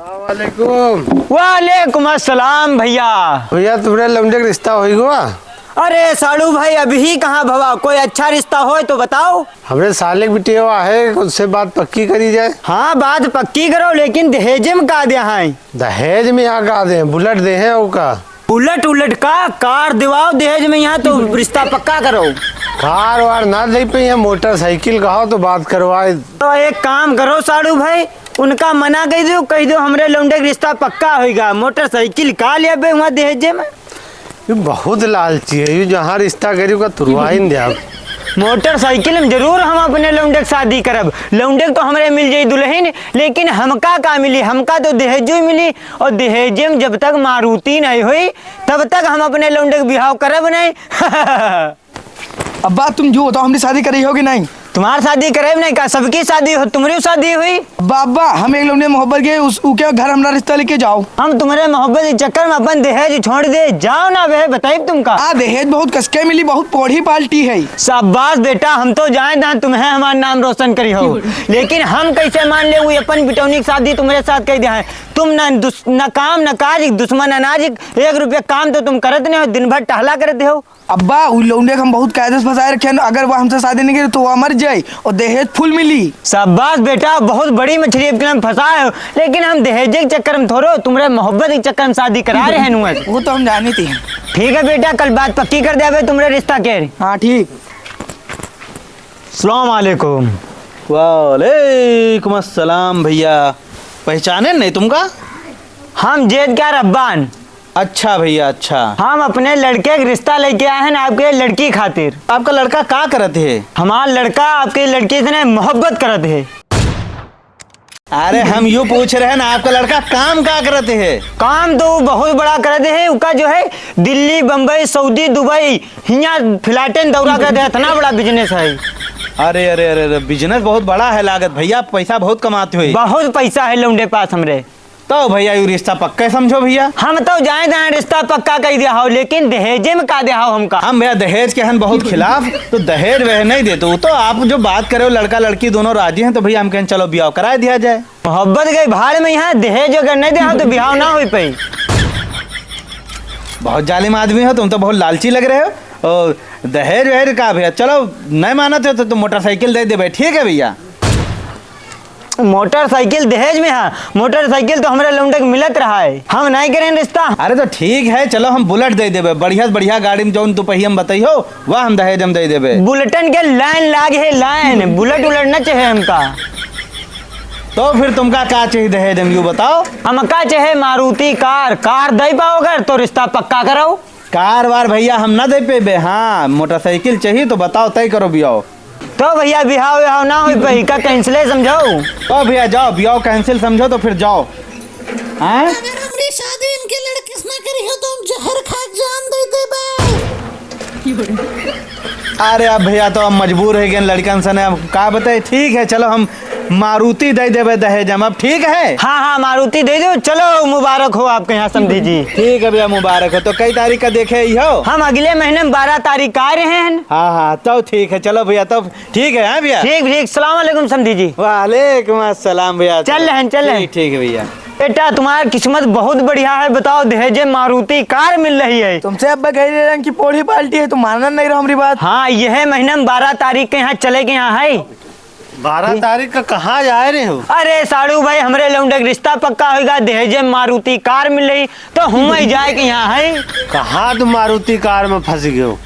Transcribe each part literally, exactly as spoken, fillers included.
अस्सलाम वालेकुम। वालेकुम अस्सलाम भइया। भइया, तुमरे लौंडे के रिश्ता होइ गवा? अरे साड़ू भाई, अबहीं कहाँ भवा, कोई अच्छा रिश्ता होय तो बताओ। हमरे साले के बिटिया आहे, उससे बात पक्की करी जाए। हाँ, बात पक्की करो, लेकिन दहेज में का देहैं? दहेज में यहाँ का देहैं, बुलेट देहैं, अउ का? बुलेट उलेट का, कार दिवाओ दहेज में, यहाँ तो रिश्ता पक्का करो। कार वार ना दे पे, यहाँ मोटरसाइकिल कहो तो बात करवाए। तो एक काम करो साड़ू भाई, उनका मना कइ देउ, कहि देउ हमरे लौंडे के रिश्ता पक्का होइगा, मोटरसाइकिल का लेबे हुआँ दहेजे में। ये बहुत लालची है, ये जहाँ रिश्ता करी का तुरवाइन दे आप। मोटरसाइकिल में जरूर हम अपने लौंडे के शादी करब, लौंडे के तो हमरे मिल जाई दुलहिन, लेकिन हमका का मिली, हमका तो दहेजो मिली, अउर दहेजे में जब तक मारुति नहीं होई, तब तक हम अपने लौंडे के बिहाव करब नहीं। अब्बा, तुम जो बताओ, हमरी शादी करी हो कि नहीं? तुम्हार शादी करे नहीं का? सबकी शादी हो, तुम्हरी शादी हुई। अब्बा, अब्बा, हम एक लौंडे मोहब्बत के, उस, उके घर हमरा रिश्ता लेके जाओ। हम तुम्हरे मोहब्बत के चक्कर में अपन दहेज छोड़ दे, जाओ ना बे, बताइब तुमका। आ, दहेज बहुत कसके मिली, बहुत पोढ़ी पाल्टी है। शाबाश बेटा, हम तो जाए दां तुम्हें हमार नाम रोशन करी हो, लेकिन हम कैसे मान ले, वो अपन बिटौनी की शादी तुम्हरे साथ कइ देहैं। तुम न दुस-, न काम न काज, दुश्मन अनाज, एक रुपया काम तो तुम करत नहीं हो, दिन भर टहला करत हो। अब्बा, उ लौंडे के हम बहुत कायदे से फंसाए रखे हैं, अगर वो हमसे शादी नहीं करे तो वो मर जाए और दहेज फुल मिली। शाबाश बेटा, बहुत बड़ी मछली अब तुम फंसाए हो, लेकिन हम दहेज के चक्कर में थोड़ो, तुम्हरे मोहब्बत के चक्कर में शादी करा रहे हैं नुआ। वो तो हम जानी थी। ठीक है बेटा, कल बात पक्की कर देबे तुम्हरे रिश्ता के। हाँ, ठीक। सलाम वालेकुम। वालेकुम अस्सलाम भइया, पहचाने नहीं तुमका? हम जेद का रब्बान। अच्छा भइया, अच्छा। हम अपने लड़के के रिश्ता लेके आए हैं ना आपके लड़की खातिर। आपका लड़का का करत है? हमार लड़का आपके लड़की से ना मोहब्बत करत है। अरे, हम यूं पूछ रहे हैं ना, आपका लड़का काम का करत है? काम तो वो बहुत बड़ा करत है, उका जो है दिल्ली, बम्बई, सऊदी, दुबई, हियाँ फ्लैटन दौरा करत है, इतना बड़ा बिजनेस है। अरे, अरे, अरे, अरे, बिजनेस बहुत बड़ा है लागत भइया, पैसा बहुत कमाते हो। बहुत पैसा है लौंडे पास हमरे। तो भइया, यू रिश्ता पक्का समझो भइया। हम तो जाए दां रिश्ता पक्का कइ दिया हो, लेकिन दहेजे में का दिया हो हमका? हम भइया दहेज के हन बहुत खिलाफ, तो दहेज वह नहीं देते। तो आप जो बात करे हो, लड़का लड़की दोनों राजी हैं, तो भइया हम कहें चलो बियाह करा दिया जाए। मोहब्बत गई भाड़ में, यहाँ दहेज अगर नहीं दिया हो तो बियाह ना हो पाई। बहुत जालिम आदमी हो तुम, तो बहुत लालची लग रहे हो। और दहेज वहेज का भइया, चलो नहीं मानत हो तो तुम मोटरसाइकिल दे देबे, ठीक है भइया? मोटरसाइकिल दहेज में है? मोटरसाइकिल तो हमरे लौंडे के मिलत रहा है, हम नहीं करें रिश्ता। अरे तो ठीक है, चलो हम बुलेट दे देबे, बढ़िया से बढ़िया गाड़ी में जौन दुपहिया में बताई हो, वह हम दहेज में दे देबे। बुलेटन के लाइन लाग है, लाइन, बुलेट उलेट न चाहे हमका। तो फिर तुमका का चाहिए दहेज में, यू बताओ। हमका चाहे मारुति कार, कार दे पाओ अगर तो रिश्ता पक्का करो। कार वार भइया हम ना दे पेबे, हाँ मोटरसाइकिल चाहिए तो बताओ, तय करो बियाह। तो भइया बिहाव विहाव ना होई पाई, का कैंसिले समझो? तो भइया जाओ, बियाह कैंसिल समझो तो फिर जाओ। हाँ? अगर हमरी शादी इनके लड़के से ना करी हो तो हम जहर खा के जान दे देबे। अरे अब भइया तो हम मजबूर हो गए लड़कन से, अब का बताए। ठीक है, चलो हम मारुति दे देबे दहेज में, अब ठीक है? हाँ, हाँ, मारुति दे दो। चलो, मुबारक हो आपके यहाँ समधी जी। ठीक है भइया, मुबारक हो। तो कई तारीख का देखे ही हो? हम अगले महीने में बारह तारीख का आ रहे हैं। हाँ, हाँ, तो ठीक है, चलो भइया, तो ठीक है, हाँ भइया? ठीक, ठीक। सलाम वालेकुम समधी जी। वालेकुम अस्सलाम भइया। चल रहे हैं, चल रहे हैं। ठीक, ठीक है भइया। बेटा, तुम्हारा किस्मत बहुत बढ़िया है, बताओ, दहेजे मारुति कार मिल रही है। तुमसे अब्बा कह रहे हैं कि पोढ़ी पाल्टी है, तुम मानन नहीं रहो हमरी बात। हाँ, यह महीना में बारह तारीख के यहाँ चले के यहाँ है। बारह तारीख का कहाँ जाए रहे हो? अरे साड़ू भाई, हमरे लौंडे के रिश्ता पक्का होइगा, दहेजे में मारुति कार मिल रही, तो हम ही जाए के यहाँ है। कहाँ तुम मारुति कार में फंस गए हो?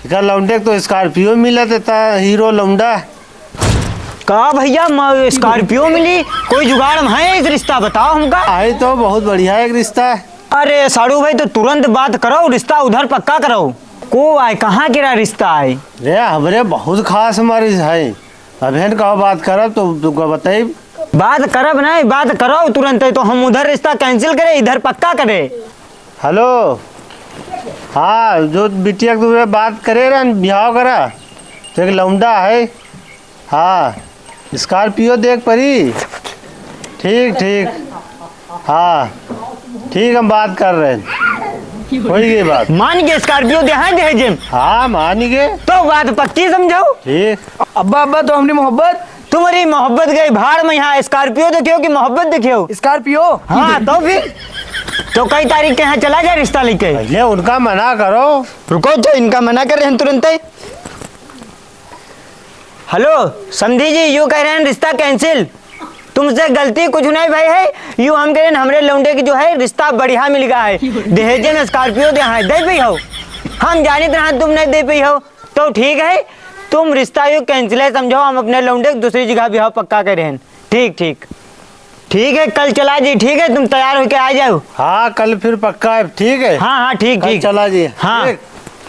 इका लौंडे के तो स्कॉर्पियो मिलत था, हीरो लौंडा। का भइया, म-, स्कॉर्पियो मिली? कोई जुगाड़ में है एक रिश्ता, बताओ हमका। आई तो बहुत बढ़िया एक रिश्ता है। अरे साड़ू भाई, तो तुरंत बात करो, रिश्ता उधर पक्का करो। को आए, कहाँ के रहा रिश्ता आए? रे, हमरे बहुत खास मरीज है, अबहिन का बात करब तो तुमको बताइब। बात करब नहीं, बात करो तुरंत, तो हम उधर रिश्ता कैंसिल करे, इधर पक्का करे। हेलो, हाँ, जो बिटिया के तुमरे बात करे रहन, बिहाव करा, तो एक लौंडा है, हाँ, स्कॉर्पियो देख परी। ठीक, ठीक। हाँ, ठीक, हम बात कर रहे हैं। होई गई बात। मान के स्कॉर्पियो दे, हाँ, दहेज में। हाँ, मान गए। तो बात पक्की समझो। ठीक। अब्बा, अब्बा, तो हमरी मोहब्बत तुम्हरी मोहब्बत गई भाड़ में, यहाँ Scorpio देखियो कि मोहब्बत देखियो? Scorpio। हाँ, तो फिर? तो कई तारीख के यहाँ चला जाए रिश्ता लेके? पहले उनका मना करो। रुको, तो इनका मना कर रहे हैं तुरंत ही। Hello, समधी जी, यू कह रहे हैं रिश्ता cancel। तुमसे गलती कुछ नहीं भई है, यू हम कह रहे हैं हमरे लौंडे की जो है रिश्ता बढ़िया मिल गया है, दहेजे में Scorpio दे है, दे पई हो। हम जानित रहा तुम नहीं दे पई हो, तो ठीक है, तुम रिश्ता यू cancel है समझो, हम अपने लौंडे की दूसरी जगह बिहाव पक्का करे हैं। ठीक, ठीक, ठीक है, कल चला जी, ठीक है, तुम तैयार होके आ जाओ। हाँ, कल फिर पक्का है, ठीक है? हाँ, हाँ, ठीक, कल ठीक। चला जी। हाँ। ठीक,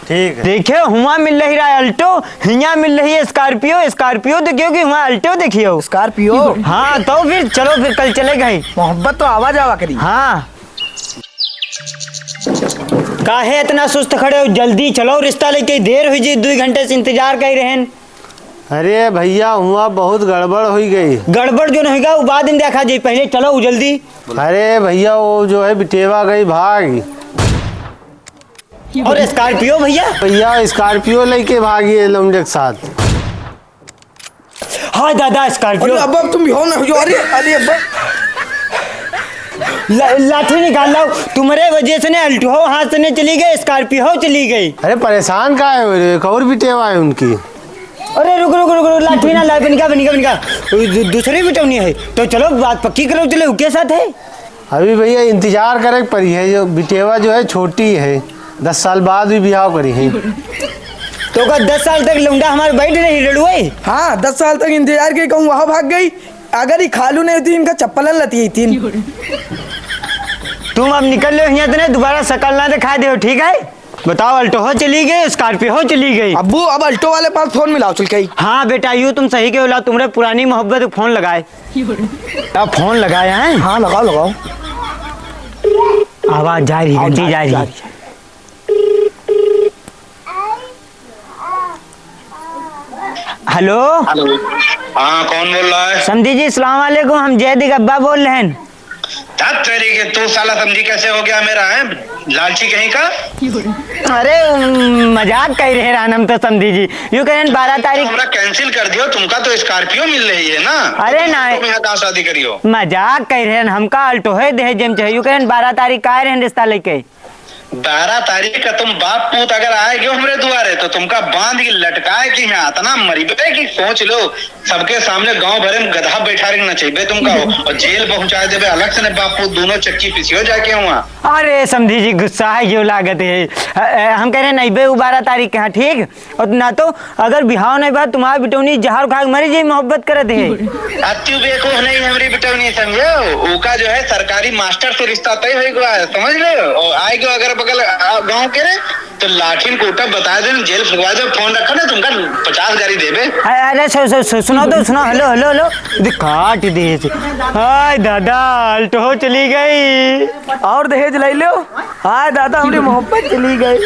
ठीक है। देखियो, हुआं मिल रही रहा Alto, हियां मिल रही Scorpio, Scorpio देखियो कि हुआं Alto देखियो। Scorpio? हाँ, तो फिर चलो, फिर कल चले गए। मोहब्बत तो आवा जावा करी। हाँ। काहे इतना सुस्त खड़े हो? जल्दी चलो, रिश्ता लेके देर हुई जी, दुई घंटे से इंतजार कर रहे हैं। अरे भैया, हुआं बहुत गड़बड़ हुई गई। गड़बड़ जो नहीं गा, वो बाद में देखा जी, पहले चलो जल्दी। अरे भैया, वो जो है बिटेवा गई भाग। और Scorpio भैया? भैया, Scorpio लेके भागी है लौंडे के साथ। हाँ दादा, Scorpio। अरे अब, अब तुम भी हो ना, जो, अरे, अरे अब। ला-, लाठी निकाल लाओ, तुम्हारे वजह से ने Alto हो हाथ से ने चली गई, Scorpio हो चली गई। अरे परेशान का है, एक और बिटेवा है उनकी। अरे रुक, रुक, रुक, रुक, लाठी ना ला, बनिका, बनिका, बनिका। दू-, दूसरी बिटौनी है, तो चलो बात पक्की करो, चले, उके साथ है। अभी भैया इंतजार करे के पड़ी है, जो बिटेवा जो है छोटी है, दस साल बाद भी बिहाव करी है। तो का दस साल तक लौंडा हमारे बैठ रही रड़ुए? हाँ, दस साल तक इंतजार के कहूँ वहाँ भाग गई। अगर ये खालू नहीं होती, इनका चप्पलन लती थी। तुम अब निकल लो यहाँ से, नहीं दोबारा शकल ना दिखा दे, ठीक है? बताओ, Alto हो चली गई, Scorpio हो चली गई। अब्बू, अब Alto वाले पास फोन मिलाओ, चल के। हाँ बेटा, यू तुम सही के होला, तुमरे पुरानी मोहब्बत फोन लगाए। अब फोन लगाया है? हाँ, लगाओ, लगाओ। आवाज जा रही, आओ, घंटी जा जा रही, जा रही। Hello। Hello। हाँ, कौन बोल रहा है? समधी जी, सलाम वालेकुम, हम जैदी के अब्बा बोल रहे हैं। धत तेरी के, तू साला समधी कैसे हो गया मेरा, है? लालची कहीं का। अरे, उम, मजाक कह रहे रहन हम तो समधी जी। यू कहेन बारह तारीख हमरा cancel कर दियो, तुमका तो Scorpio मिल रही है ना। अरे तो ना। तुम यहाँ कहाँ शादी करियो? मजाक कह रहे रहन, हमका Alto है दहेज में चाहिए। यू कहेन बारह तारीख का आए रहन रिश्ता लेके। बारह तारीख का तुम बाप पूत अगर आए गयो हमरे दुआरे तो तुमका बांध के लटकाए के यहाँ इतना मरिबे कि सोच लो। सबके सामने गांव भरे में गधा बैठारे के नचैबे तुमका हो, और जेल पहुंचा देबे, अलग से ने बाप पूत दोनों चक्की पिसियो जाके हुआ। अरे समधी जी, गुस्सा है, यो लागत है। अ, अ, हम कह रहे नहीं बे, वो बारह तारीख के, हाँ, ठीक? और ना तो अगर बिहाव नहीं बा, तुम्हारा बिटौनी जहर खा के मरी जाई, मोहब्बत करत है। अत्यु बेवकूफ नहीं हमरी बिटौनी, समझो? ओका जो है सरकारी मास्टर से रिश्ता तय हो गया है, समझ लो? और आए गयो अगर बगल, आ, गांव के रे, तो लाठिन कूटब, बता दे, जेल फुकवा दे, फोन रखा ना, तुमका पचास गारी देबे। अ-, अरे, सु-, सु-, सु-, सुनो तो, सुनो, hello, hello, hello। दे काट दे इसे। हाय दादा, Alto हो चली गई। और दहेज ले लो। हाय दादा, हमरी मोहब्बत चली गई।